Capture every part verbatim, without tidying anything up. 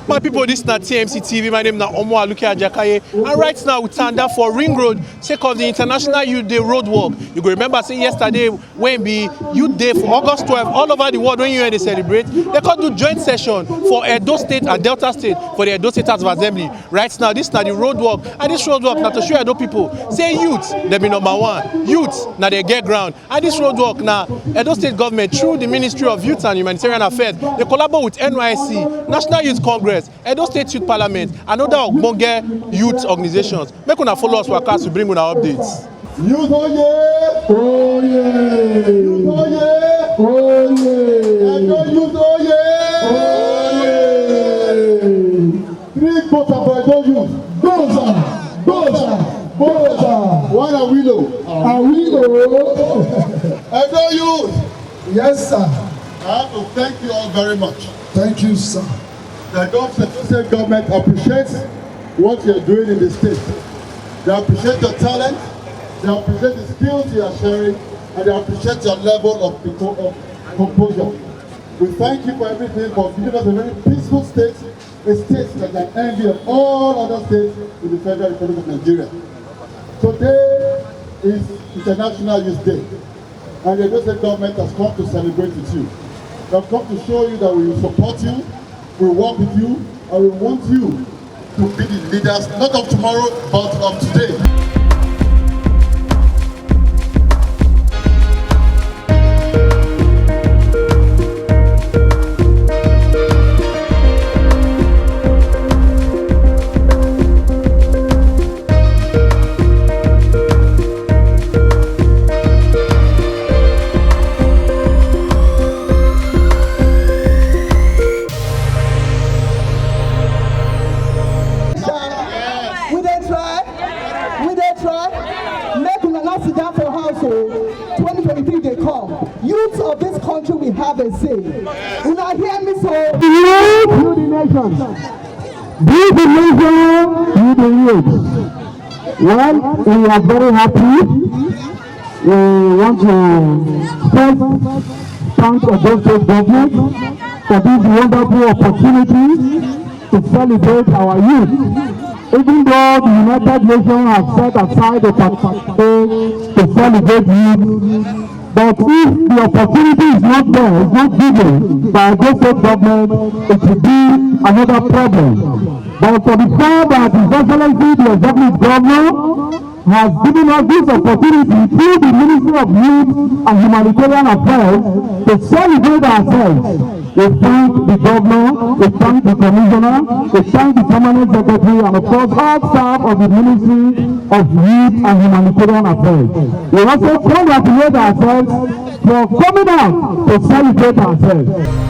My people, this na T M C T V. My name na Omo Aluke Ajakaye, and right now we tanda for Ring Road sake of the International Youth Day road walk. You go remember say yesterday wey be Youth Day for August twelve, all over the world wey U N dey celebrate, they come do joint session for Edo State and Delta State for the Edo State House of Assembly. Right now, this na the road walk, and this road walk na to show Edo people say youth dem be number one. Youth na dey get ground. And this road walk na Edo State government through the Ministry of Youth and Humanitarian Affairs dey collabo with N Y S C, National Youth Congress, Edo State Youth Parliament, and other ogbonge youth organizations. Make una follow us waka as we bring una updates. Youth oye! Oye! Youth oye! Oye! Edo youth oye! Oye! Three votes for Edo youth. Goza! Goza! Goza! One Awilo. Awilo! Edo youth! Yes, sir. I have to thank you all very much. Thank you, sir. The government, the state government appreciates what you're doing in the state. They appreciate your talent, they appreciate the skills you are sharing, and they appreciate your level of, of composure. We thank you for everything, for giving us a very peaceful state, a state that is an envy of all other states in the Federal Republic of Nigeria. Today is International Youth Day, and the Edo State government has come to celebrate with you. We have come to show you that we will support you, we work with you, and we want you to be the leaders, not of tomorrow, but of today. We dey try, we dey try. Make una no sit down for house o. Twenty twenty-three dey come. Youth of this country, we have a say. Una hear me so? Youth, you the nation. Be the nation, you the youth. Well, we are very happy. We want to first thank Edo State government for this wonderful opportunity to celebrate our youth. Even though the United Nations has set aside a particular day to celebrate youth, but if the opportunity is not there, it's not given by Edo State government, it will be another problem. But for the fact that His Excellency the Executive Governor has given us this opportunity through the Ministry of Youth and Humanitarian Affairs to celebrate ourselves. We thank the governor, we thank the commissioner, we thank the permanent secretary, and of course all staff of the Ministry of Youth and Humanitarian Affairs. We also congratulate ourselves for coming out to celebrate ourselves.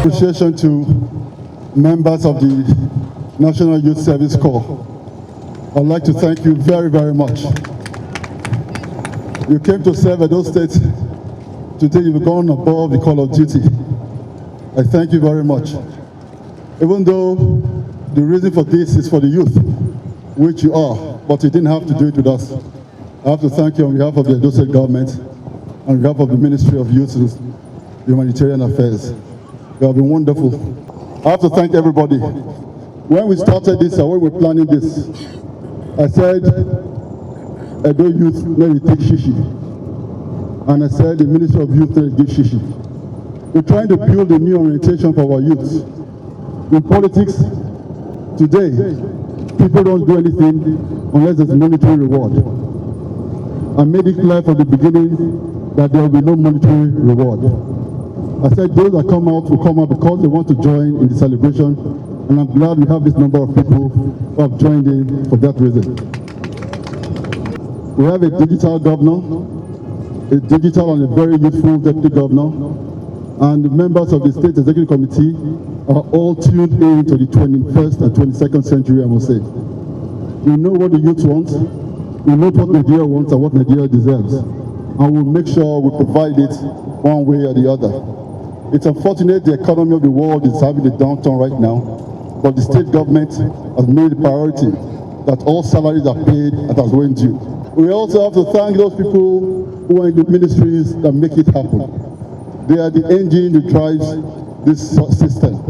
Appreciation to members of the National Youth Service Corps. I'd like to thank you very, very much. You came to serve Edo State. Today you've gone above the call of duty. I thank you very much. Even though the reason for this is for the youth, which you are, but you didn't have to do it with us. I have to thank you on behalf of the Edo State government, on behalf of the Ministry of Youth and Humanitarian Affairs. You have been wonderful. I have to thank everybody. When we started this, and when we were planning this, I said, "Edo youth, let me take shishi." And I said, "The Ministry of Youth, let me give shishi." We're trying to build a new orientation for our youth. In politics today, people don't do anything unless there's monetary reward. I made it clear from the beginning that there will be no monetary reward. I said those that come out will come out because they want to join in the celebration, and I'm glad we have this number of people who have joined in for that reason. We have a digital governor, a digital and a very youthful deputy governor. And the members of the State Executive Committee are all tuned in to the twenty-first and twenty-second century, I must say. We know what the youth want. We know what Nigeria wants and what Nigeria deserves. And we'll make sure we provide it one way or the other. It's unfortunate the economy of the world is having a downturn right now, but the state government has made a priority that all salaries are paid at as when due. We also have to thank those people who are in the ministries that make it happen. They are the engine that drives this system.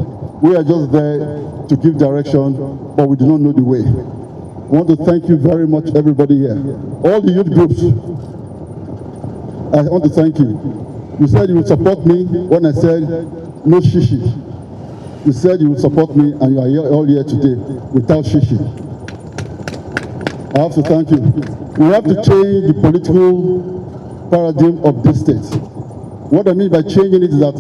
We are just there to give direction, but we do not know the way. I want to thank you very much, everybody here. All the youth groups, I want to thank you. You said you would support me when I said no shishi. You said you would support me, and you are here, all here today without shishi. I have to thank you. We have to change the political paradigm of this state. What I mean by changing it is that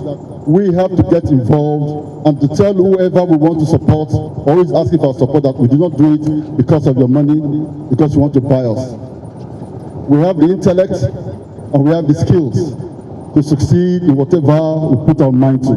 we have to get involved and to tell whoever we want to support or who is asking for our support that we do not do it because of your money, because you want to buy us. We have the intellect and we have the skills to succeed in whatever we put our mind to.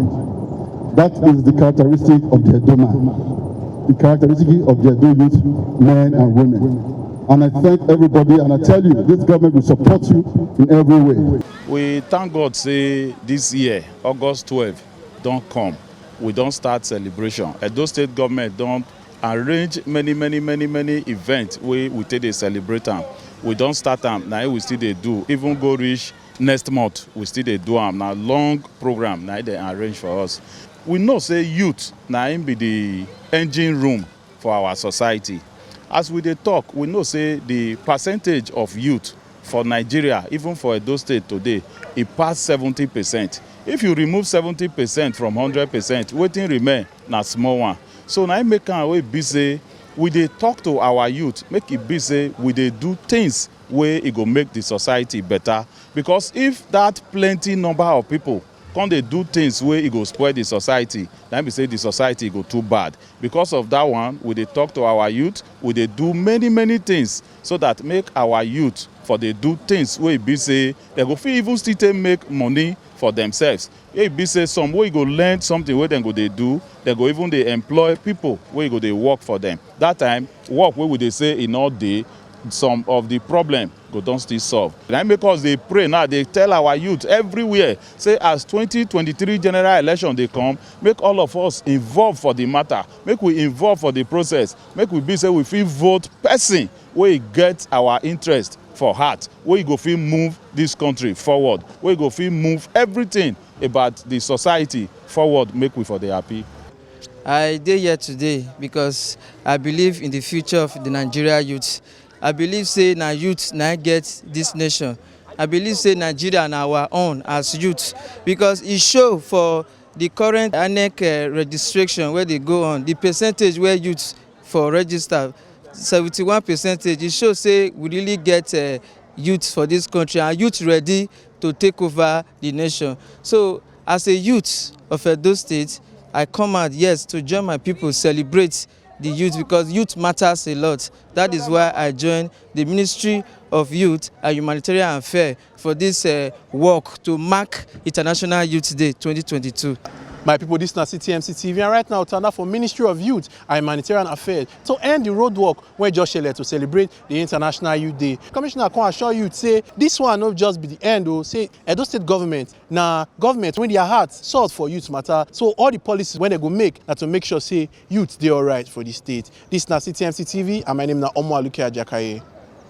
That is the characteristic of the Edo man, the characteristic of the Edo youth, men and women. And I thank everybody, and I tell you, this government will support you in every way. We thank God say this year, August twelve, don come. We don start celebration. Edo State government don arrange many, many, many, many events wey we take dey celebrate am. We don start am, na im we still dey do. Even go reach next month, we still dey do am. Na long program na im dem arrange for us. We know say youth na im be the engine room for our society. As we dey talk, we know say the percentage of youth for Nigeria, even for Edo State today, e pass seventy percent. If you remove seventy percent from hundred percent, wetin remain na small one. So na im make am wey be say we dey talk to our youth, make e be say we dey do things wey e go make the society better. Because if that plenty number of people come dey do things wey e go spoil the society, na im be say the society go too bad. Because of that one, we dey talk to our youth, we dey do many, many things so that make our youth for dey do things wey e be say dem go fit even still take make money for themselves. E be say some wey go learn something wey dem go dey do, dem go even dey employ people wey go dey work for them. That time, work wey we dey say e no dey, some of the problem go don still solve. Na im make us dey pray now, dey tell our youth everywhere say as twenty twenty-three general election dey come, make all of us involve for the matter, make we involve for the process, make we be say we fit vote person wey get our interest for heart, wey go fit move this country forward, wey go fit move everything about the society forward, make we for dey happy. I dey here today because I believe in the future of the Nigeria youth. I believe say na youth na get this nation. I believe say Nigeria na our own as youth, because e show for the current INEC uh, registration wey dey go on, the percentage where youth for register, seventy-one percentage. E show say we really get uh, youth for this country, and youth ready to take over the nation. So as a youth of Edo State, I come out, yes, to join my people celebrate the youth, because youth matters a lot. That is why I joined the Ministry of Youth and Humanitarian Affairs for this uh, work to mark International Youth Day twenty twenty-two. My people, this na C T M C T V, and right now we tanda for Ministry of Youth and Humanitarian Affairs to end the road work wey just shele to celebrate the International Youth Day. Commissioner come assure youth say this one no just be the end o, say Edo State government na government wey their heart soft for youth matter, so all the policies wey dem go make na to make sure say youth dey alright for the state. This na C T M C T V, and my name na Omo Aluke Ajakaye.